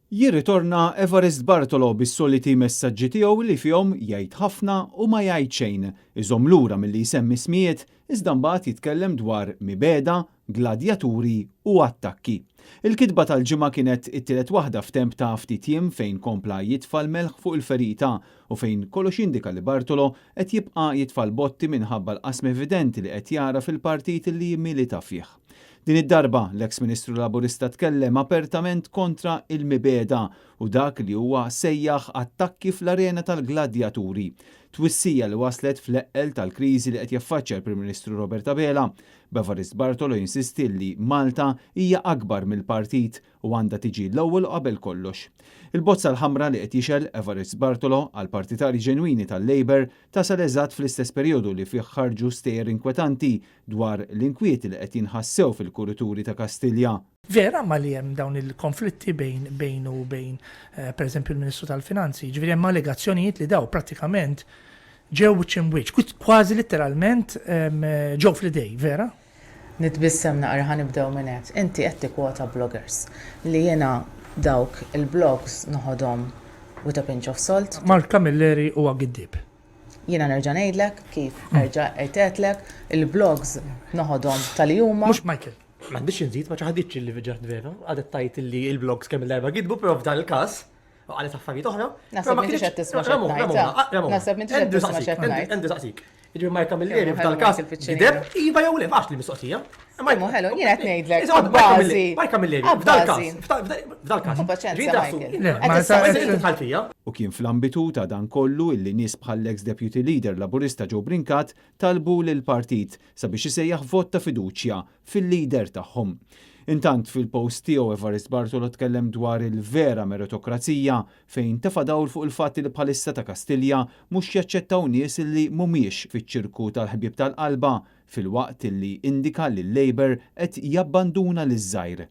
Jirritorna Evarist Bartolo bis-soliti messaġġi tiegħu li fihom jgħid ħafna u ma jgħid xejn, iżomm lura milli jsemmi ismijiet iżda mbagħad jitkellem dwar mibegħda, gladjaturi u attakki. Il-kitba tal-Ġimgħa kienet it-tielet waħda f'temp ta' ftit jiem fejn kompla jitfa' l-melħ fuq il-ferita u fejn kollox jindika li Bartolo qed jibqa' jitfa' l-botti minħabba l-qasm evidenti li qed jara fil-partit li jimmilita fih. Din id-darba, l-eks Ministru Laburista tkellem apertament kontra il-mibegħda u dak li huwa sejjaħ attakki fl-arena tal-gladjaturi. Twissija li waslet fl-eqqel tal-kriżi li qed jaffaċċja l-Prim Ministru Robert Abela. B'Evarist Bartolo jinsisti li Malta hija akbar mill-partit u għandha tiġi l-ewwel u qabel kollox. Il-bozza l-ħamra li qed jixgħel Evarist Bartolo għal partitarji ġenwini tal-Labour tasal eżatt fl-istess perjodu li fih ħarġu stejjer inkwetanti dwar l-inkwieti li qed jinħassew fil-kurituri ta' Kastilja. Vera ma li hemm dawn il-konflitti bejn bejnu u bejn eh, pereżempju l-Ministru tal-Finanzi, ġifieri hemm allegazzjonijiet li daw prattikament ġew wiċċ imwiċċ, kważi litteralment ġew fl-idej, vera? Nitbissem naqra ħa nibdew minn hekk. Inti qed tikkwota bloggers li jiena dawk il-blogs noħodhom with a pinch of salt. Mark Camilleri huwa giddieb. Jiena nerġa' ngħidlek kif erġa' għedtlek, il-blogs noħodhom ta' li huma. Mhux Michael. M'għandix inżid, ma ċaħditx li ġrat vera, għadet tgħid li l-blogs kemm il-darba gidbu, però f'dan il-każ, u qalet affarijiet oħra. Naħseb m'intix qed tisma' x'qed ngħid. Naħseb m'intix qed tisma' x'qed ngħid. Andrew saqsik. Jiġifieri Mark Camilleri f'dal każ gideb, iva jew le, faċli mistoqsija. Mhu ħelu, jien qed ngħidlek. Bażi. Mark Camilleri, f'dal każ, f'dal każ. Paċenzja, Michael. U kien fl-ambitu ta' dan kollu illi nies bħall-eks Deputy Leader Laburista Joe Brincat talbu lill-partit sabiex isejjaħ vot ta' fiduċja fil-leader tagħhom. Intant fil-post tiegħu Evarist Bartolo tkellem dwar il-vera meritokrazija fejn tefa' dawl fuq il-fatt li bħalissa ta' Kastilja mhux jaċċettaw nies li mhumiex fiċ-ċirku tal-ħbieb tal-qalba filwaqt li indika li l-Labour qed jabbanduna liż-żgħir.